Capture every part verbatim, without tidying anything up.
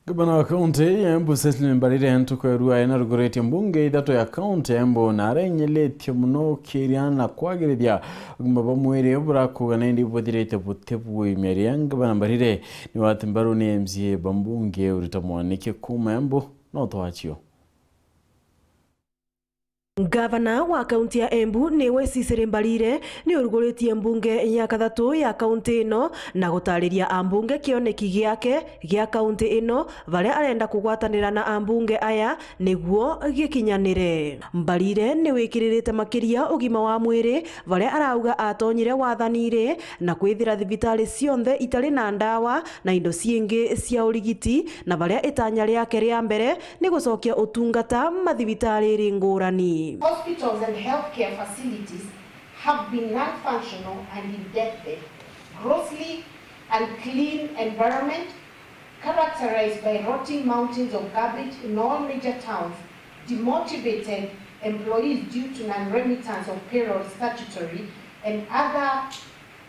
Gavana wa kaunti ya Embu Cecily Mbarire ntuku ya rua ena ruguritie mbunge ithatu ya kaunti ya Embu na arenyeletie muno ukiria na kwagirithia ugima bwa mwiri burakuga na indi buthirite buti bwimya. Ria gavana Mbarire ni wati mbaru ni M C A ba mbunge urita mwaniki kuma Embu no twachio. Ngavana wa kaunti ya Embu niwe Cecily Mbarire ni uruguritie mbunge ya kathatu ya kaunti ino na gutariria ambunge kioneki giake gia kaunti ino baria arenda kugwatanira na ambunge aya niguo gikinyanire. Mbarire ni wikiririte makiria ugima wa mwiri baria arauga atonyire wathaniri na kwithira thibitari cionthe itari na ndawa na indo ciingi cia urigiti na baria itanya riake ria mbere ni gucokia utungata mathibitariri ngurani. Hospitals and healthcare facilities have been non-functional and in deathbed, grossly unclean environment characterized by rotting mountains of garbage in all major towns, demotivated employees due to non-remittance of payroll, statutory and other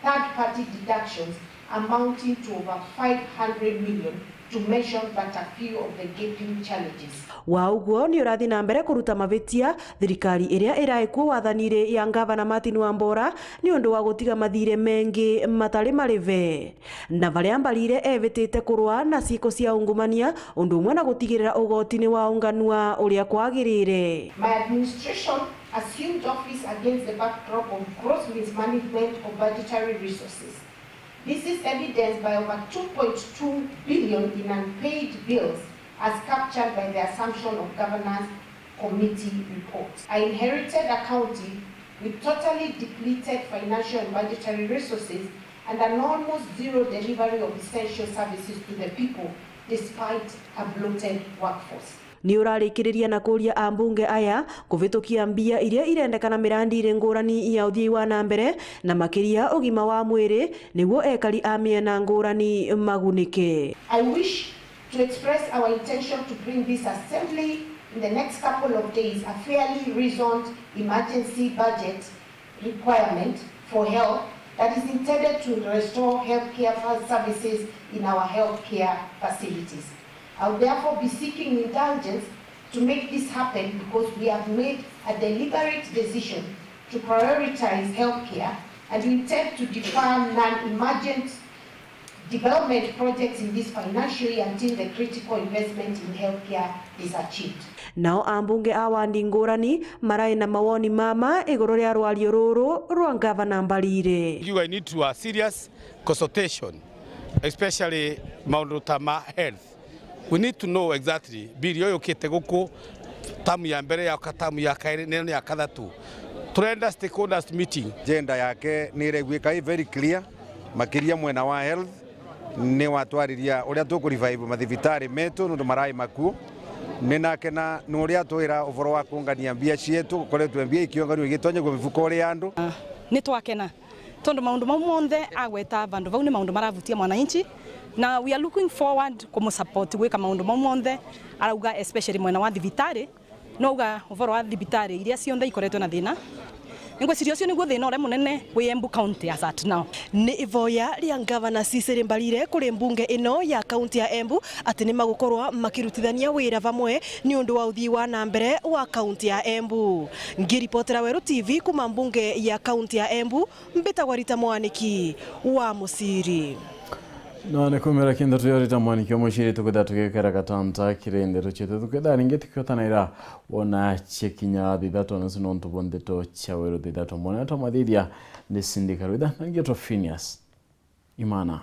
third-party deductions amounting to over five hundred million, to mention but a few of the gaping challenges. Wa uguo ni urathi na mbere kuruta mavitia thirikari iria iraikuo wathaniri ya Ngavana Martin Wambora ni undu wa gutiga mathire mengi matari marive. Na baria Mbarire evitite kurwa na ciiko cia ungumania undu umwe na gutigirira ugoti ni waunganua uria kwagirire. My administration assumed office against the backdrop of gross mismanagement of budgetary resources. This is evidenced by over two point two billion in unpaid bills as captured by the Assumption of Governance Committee report. I inherited a county with totally depleted financial and budgetary resources and an almost zero delivery of essential services to the people despite a bloated workforce. Ni urarikiriria na kuria ambunge aya kuvitukia mbia iria irendekana mirandiri ngurani ya uthii wa na mbere, na makiria ugima wa mwiri, niguo ekari a miena ngurani magunike. I wish to express our intention to bring this assembly in the next couple of days a fairly reasoned emergency budget requirement for health that is intended to restore healthcare fa-, services in our healthcare facilities. I will therefore be seeking indulgence to make this happen because we have made a deliberate decision to prioritize healthcare and we intend to defer non-emergent development projects in this financial year until the critical investment in healthcare is achieved. Nao ambunge a wandi ngurani marai na mawoni mama iguru ria rwario ruru rwa Ngavana Mbarire. You, I need to a serious consultation, especially maundu ta ma health. We need to know exactly bill iyo yukite guku, tamu ya mbere, ya ka-, tamu ya kairi, nene ya kathatu. Turenda stakeholders meeting. Agenda yake ni iregwika i very clear, makiria mwena wa health, ni watwariria uria tuku revive mathibitari metu nundu marai makuo. Ni nakena ni uria twira uvoro wa kuungania mbia cietu, gukoretwe mbia ikiunganua igitonyegua mifuko uri ya andu. Ah, ni twakena tondu maundu mau monthe agweta vandu vau ni maundu maravutia mwananchi, na we are looking forward kumusupport gwika maundu mau monthe, arauga especially mwena wa thibitari. Nauga uvoro wa thibitari iria cionthe ikoretwe na thina. Ningwiciria ucio niguo thina uria munene wi Embu County as at now. Ni ivoya ria Ngavana Cecily Mbarire kuri mbunge ino ya kaunti ya Embu ati ni magukorwa makirutithania wira vamwe ni undu wa uthii wa na mbere wa kaunti ya Embu. Ngiripotera Weru T V kuma mbunge ya kaunti ya Embu, mbitagwa Rita Mwaniki wa Muciri. Na ni kumira kintu tuyo Rita Mwaniki wa Muciri, tukitha tugikara gatanta kiri ndeto cietu, tukitha ringi tukiotanaira wona cikinya thithatu na nusu nontu bwa ndeto cia Weru thithatu. Mwana twa mathithia ni Cindy Karwitha na ngetwa Phineas Imana.